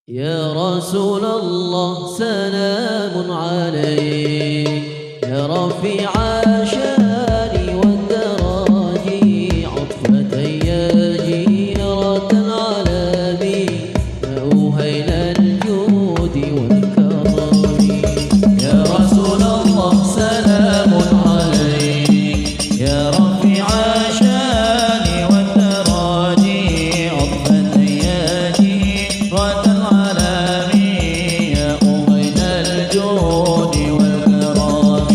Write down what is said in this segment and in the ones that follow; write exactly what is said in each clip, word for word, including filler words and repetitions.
يا رسول الله سلام عليك، يا رفيع الشان والدرج، عطفة يا جيرة العالم، يا أهيل الجود والكرم. يا رسول الله سلام عليك، يا رفيع الشان والدرج، عطفة يا جيرة العالم، يا أهيل الجود والكرم.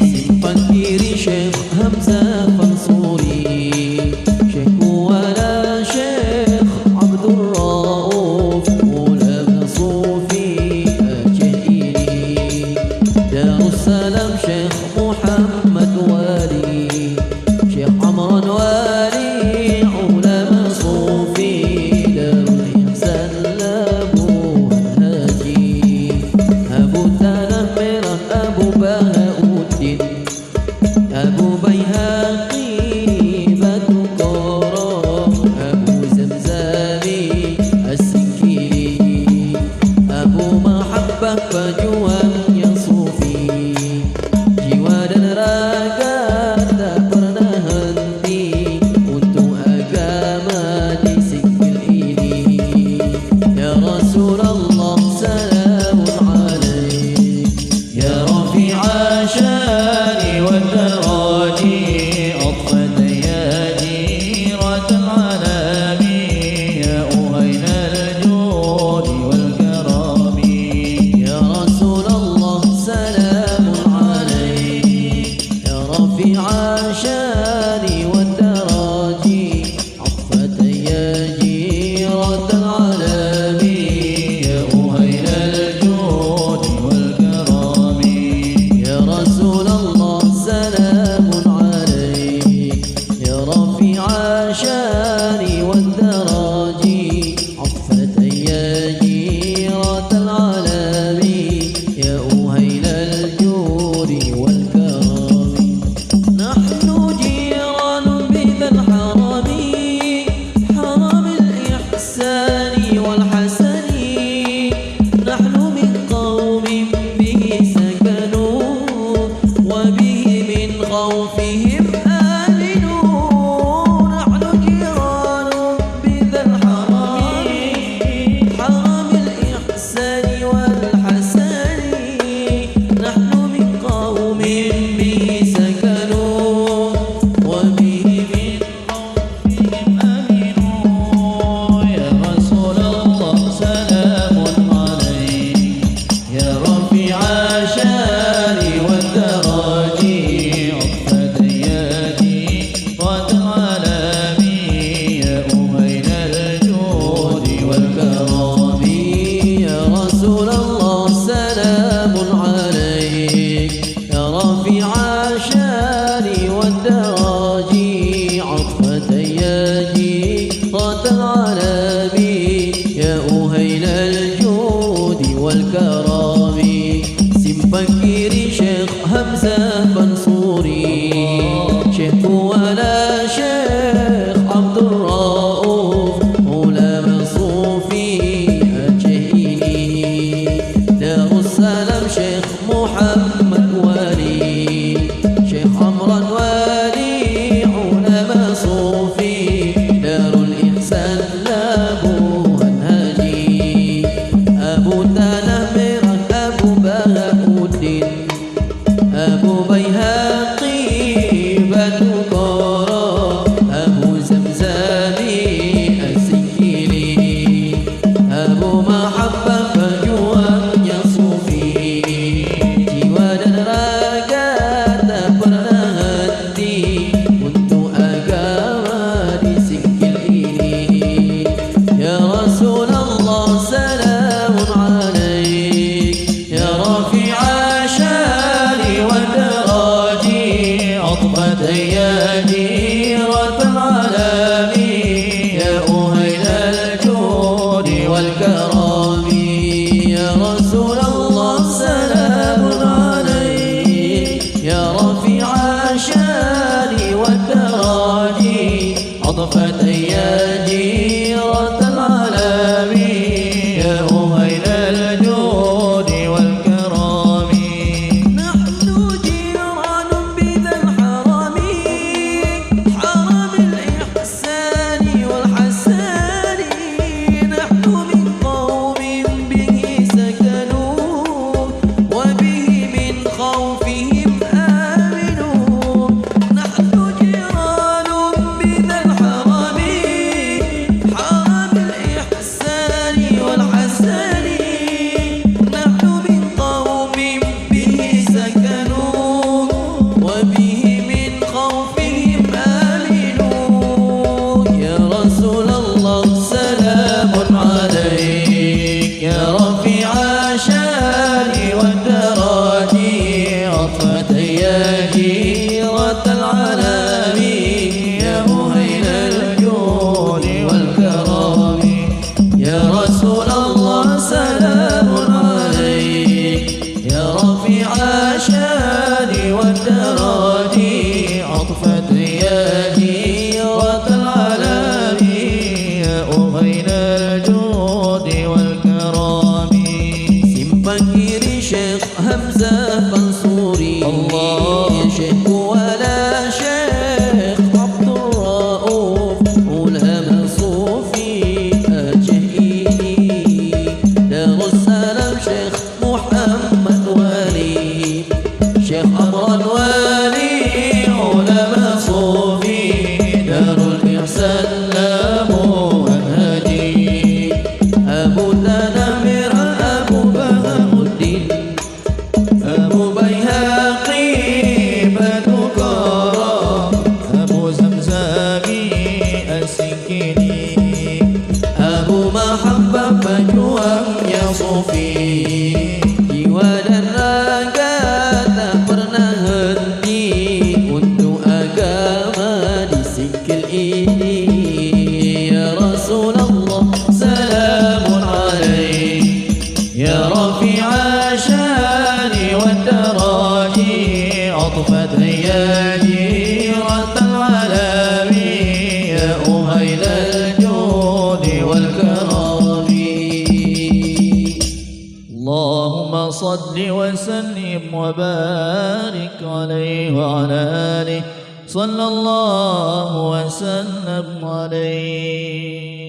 Simpang Kiri Syekh Hamzah Fansuri, Syekh Kuala Syekh Abdul Rauf, ulama sufi Aceh ini. Darussalam Syekh Muhammad Wali, Syekh Amran Wali, ulama sufi Darul Ihsan Labuhan Haji. Abu Tanah Merah Abu Bahauddin, Abu Baihaqi Batu Koro, Abu Zamzami As-Singkili, Abu Mahabbah pejuang nyang sufi. Jiwa dan raga tak pernah henti untuk agama di Singkil ini. Ya Rasulullah, salamun alaik. يا رفيع الشان والدرج، عطفة يا جيرة العالم، يا أهيل الجود والكرم. يا رسول الله، سلام عليك، يا رفيع الشان والدرج، عطفة يا جيرة العالم، يا أهيل الجود والكرم. يا رسول الله، سلام عليك، يا رفيع الشان والدرج، عطفة يا جيرة العالم، يا أهيل الجود والكرم. نحن جيران بذا الحرم، حرم الإحسان والحسن. نحن من قوم به سكنوا، وبه من خوفهم آمنوا. نحن جيران بذا الحرم، حرم الإحسان والحسن. نحن من قوم به سكنوا، وبه من خوفهم آمنوا. يا رسول الله، سلام عليك، يا رفيع الشان والدرج، عطفة يا جيرة العالم، يا أهيل الجود والكرم. يا رسول الله، سلام عليك، يا رفيع الشان والدرج، عطفة يا جيرة العالم، يا أهيل الجود والكرم. Simpang Kiri Syekh Hamzah Fansuri, Syekh Kuala Syekh Abdul Rauf, ulama sufi Aceh ini. Darussalam Syekh Muhammad Wali, Syekh Amran Wali, ulama sufi Darul Ihsan Labuhan أهيل الجود والكرم. Simpang kiri Syekh Hamzah Mansuri. Allah. Syekh Kuala Syekh Abdul Rauf, ulama sufi Aceh ini. Darussalam Syekh Muhammad Wali, Syekh Amran Wali, ulama sufi Darul Ihsan Labuhan Haji, Abu Tanamir Abu Bahamuddin, Abu Baihaqi Batu Koro, Abu Zamzami As-Sikini, Abu Mahabbah pejuang yang sufi. Jiwa dan raga tak pernah henti untuk agama di sikil ini. Ya Rasulullah, salamun alaik. يا رفيع الشان والدرج، أطفت هي جيرة العالم، يا أهيل الجود والكرم. اللهم صل وسلم وبارك عليه وعلى آله، صلى الله وسلم عليه.